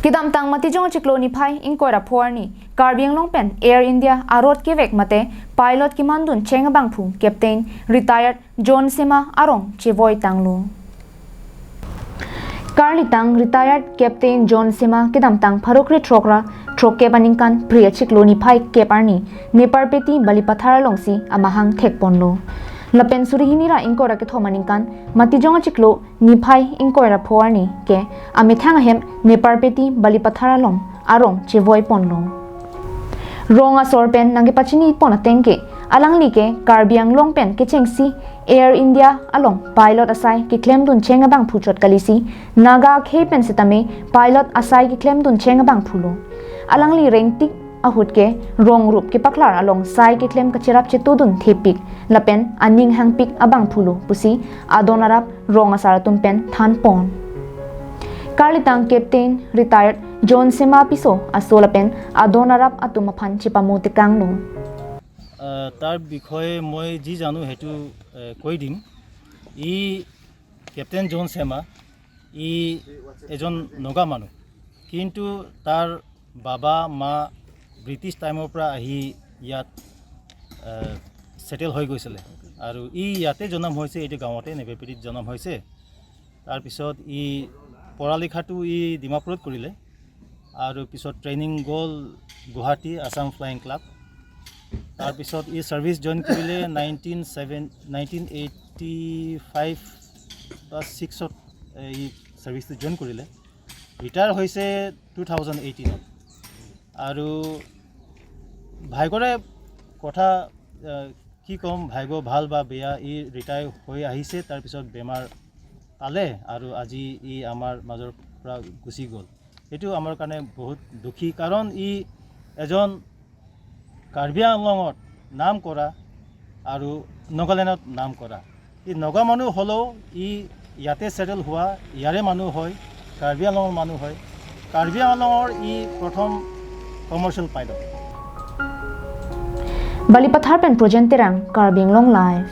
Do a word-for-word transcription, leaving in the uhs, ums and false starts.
Kedamtang Matijong achiklo niphai ingkoi ra pho arni Karbi Anglong pen Air India arot kevek mate pilot kemandun cheng abangphu Captain retired John Sema arong chevoi tanglo. Karlitang retired Captain John Sema kedamtang pharo kre throk ra throkkep aningkan Phre achiklo niphai kep arni Neparpeti Balipathar alongsi amahang thekponlo. Lapen suri hini ra ingkoi ra kethom aningkan Matijong achiklo niphai ingkoi ra pho arni ke amethang ahem Neparpeti Balipathar along arong chevoiponlo. Rong asor pen nangkepachinipon ateng ke alangli ke Karbi Anglong pen kechengsi Air India along pilot asai keklemdun cheng abangphu chot kalisi Naga akhei pen setame pilot asai keklemdun cheng abangphulo. Alangli rengtik ahut ke rong rup kepaklar along sai keklem kacherap chetudun thepik lapen aning hangpik abangphulo pusi adon arap rong asar atum pen thanpon. Karlitang Captain retired John Sema piso aso lapen adon arap atum aphan chepamo tekanglo. আহ, তাৰ বিষয়ে মই যি জানো সেইটো আহ, কৈ দিম। ই কেপ্টেইন জন চেমা, ই এজন নগা মানুহ, কিন্তু তাৰ বাবা মা ব্ৰিটিছ টাইমৰ পৰা আহি ইয়াত ছেটেল হৈ গৈছিলে আৰু ই ইয়াতে জন্ম হৈছে, এইটো গাঁৱতে নেপেপিটিত জন্ম হৈছে। তাৰপিছত ই পঢ়া লিখাটো ই ডিমাপুৰত কৰিলে আৰু পিছত ট্ৰেইনিং গ'ল গুৱাহাটী আছাম ফ্লাইং ক্লাব। তাৰপিছত ই ছাৰ্ভিচ জইন কৰিলে nineteen seven nineteen eighty five বা ছিক্সত ই ছাৰ্ভিচটো জইন কৰিলে। ৰিটায়াৰ হৈছে টু থাউজেণ্ড এইটিনত। আৰু ভাগ্যৰে কথা, আহ, কি ক'ম, ভাগ্য ভাল বা বেয়া, ই ৰিটায়াৰ হৈ আহিছে, তাৰপিছত বেমাৰ পালে আৰু আজি ই আমাৰ মাজৰ পৰা গুচি গ'ল। এইটো আমাৰ কাৰণে বহুত দুখী, কাৰণ ই এজন কাৰ্বি আংলঙত নাম কৰা আৰু নগালেণ্ডত নাম কৰা। ই নগা মানুহ হ'লেও ই ইয়াতে ছেটেল হোৱা, ইয়াৰে মানুহ হয়, কাৰ্বি আংলঙৰ মানুহ হয়। কাৰ্বি আংলঙৰ ই প্ৰথম commercial pilot. Balipathar pen Projen Terang, Karbi Anglong Live.